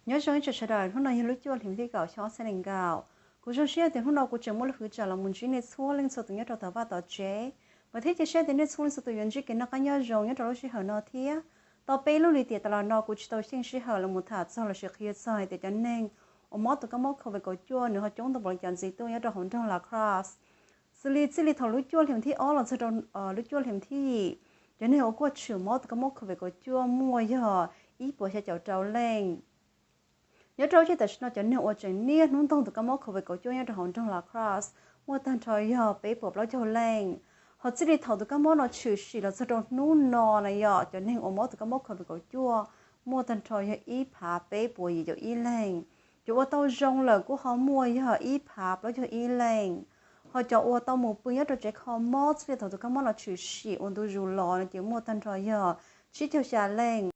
Nyob zoo ib tsoom sawv daws, hnub no yog lub cuaj hli thib kaum xyoo ob txhiab nees nkaum. Kuv zoo siab tias hnub no kuv tseem muaj lub hwv tsam los mus ntsib nej txhua leej txhua tus nyob rau tom vaj tom tsev. Vam thiab cia siab tias nej txhua leej txhua tus yuav ntsib kev noj qab nyob zoo nyob rau lub sij hawm no thiab. Tau peb lub lim tiam tas los no kuv tsis tau xyeej sij hawm los mus tham txog lossis qhia txog hais tias cov neeg uas mob tus kab mob covid kaum cuaj nws ho coob ntau npaum li cas ntxiv tuaj nyob rau hauv nroog La Crosse. Xws li txij li thaum lub cuaj hli thib ob los txog rau lub cuaj hli thib yim, cov neeg uas kuj tshwm mob tus kab mob covid kaum cuaj muaj yog ib puas xya caum rau leej. Nyob rau lub caij tam sim no cov neeg uas tseem niaj hnub ntoog tus kab mob covid kaum cuaj nyob rau hauv nroog La Crosse muaj tag nrho yog peb puas plaub caug leej. Ho txij li thaum tus kab mob no tshwm sim los txog rau hnub no na yom, cov neeg uas mob tus kab mob covid kaum cuaj muaj tag nrho yog ib phav peb puas yim caum ib leej. Cov uas tau zoo lawm kuj ho muaj yog ib phav plaub caug ib leej. Ho cov uas tau mus pw nyob rau tsev kho mob txij li thaum tus kab mob no tshwm sim ua ntu zus los no ces muaj tag nrho yog tsib caug xya leej.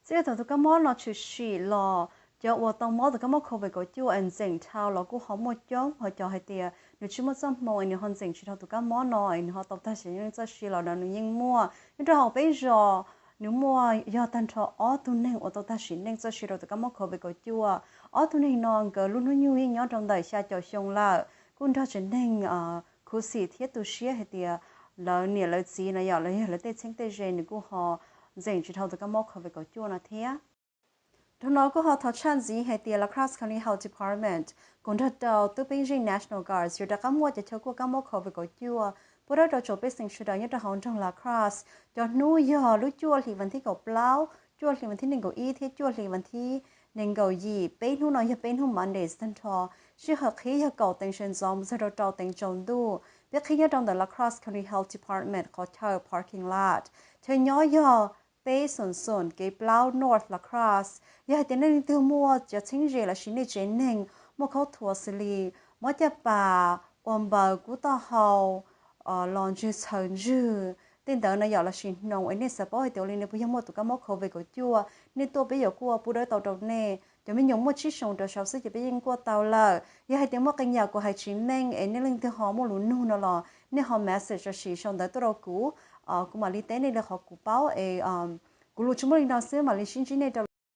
Txij li thaum tus kab mob no tshwm sim los cov uas tau mob tus kab mob covid kaum cuaj es ntxeem dhau los kuj ho muaj coob, ho cov hais tias nws tsis muaj txoj hmoo es nws ho ntxeem tsis dhau tus kab mob no es nws ho tau tag sim neej txoj sia los no nws yeej muaj. Nyob rau hauv peb zos nws muaj yog tag nrho ob tug neeg uas tau tag sim neej txoj sia rau tus kab mob covid kaum cuaj. Ob tug neeg no nkawd lub hnub nyoog yeej nyob rau ntawm xya caum xyoo lawm, kuj nrog tsev neeg khuv xim thiab tu siab hais tias lawv niam lawv txiv no yom, los yog lawv tej txheeb tej ze nws kuj ho ntxeem tsis dhau tus kab mob covid kaum cuaj no thiab. Dhau no kuj ho thov tshaj ntxiv hais tias La Crosse County Health Department kuj nrog rau tub peeb zeej National Guards yuav rov qab muaj cov chaw kuaj kab mob covid kaum cuaj pub dawb rau tsoom pej xeem sawv daws nyob rau hauv nroog La Crosse. Cov hnub yog lub cuaj hli vas thib kaum plaub, cuaj hli vas thib nees nkaum ib thiab cuaj hli vas thib nees nkaum yim. Peb hnub no yog peb hnub Mondays tag nrho. Sij hawm qhib yog kaum teev sawv ntxov mus txog rau rau teev tsaus ntuj. Peb qhib nyob rau ntawm La Crosse County Health Department qhov chaw parking lot. Chaw nyob yog peb xoom xoom kev plaub North La Crosse. Yog hais tias nej leej twg muaj cov txheeb ze lossis nej tsev neeg muaj khaub thuas xws li mob caj pas, ua npaws kub taub hau, los ntswg txhaws ntswg tej ntawd no yom, lossis hnoos es nej xav paub hais tias ua li nws puas yog muaj tus kab mob covid kaum cuaj, nej tuaj peb yuav kuaj pub dawb tau rau nej. Cov me nyuam muaj tsib xyoos rov saud xwb ces peb yeej kuaj tau lawm. Yog hais tias muaj qee yam kuv hais tsis meej es nej leej twg ho muaj lus nug no los nej ho message lossis sau ntawv tuaj rau kuv, kuv mam li teb nej li qhov kuv paub es kuv lus tsuas muaj li no xwb, mam li sib ntsib nej rau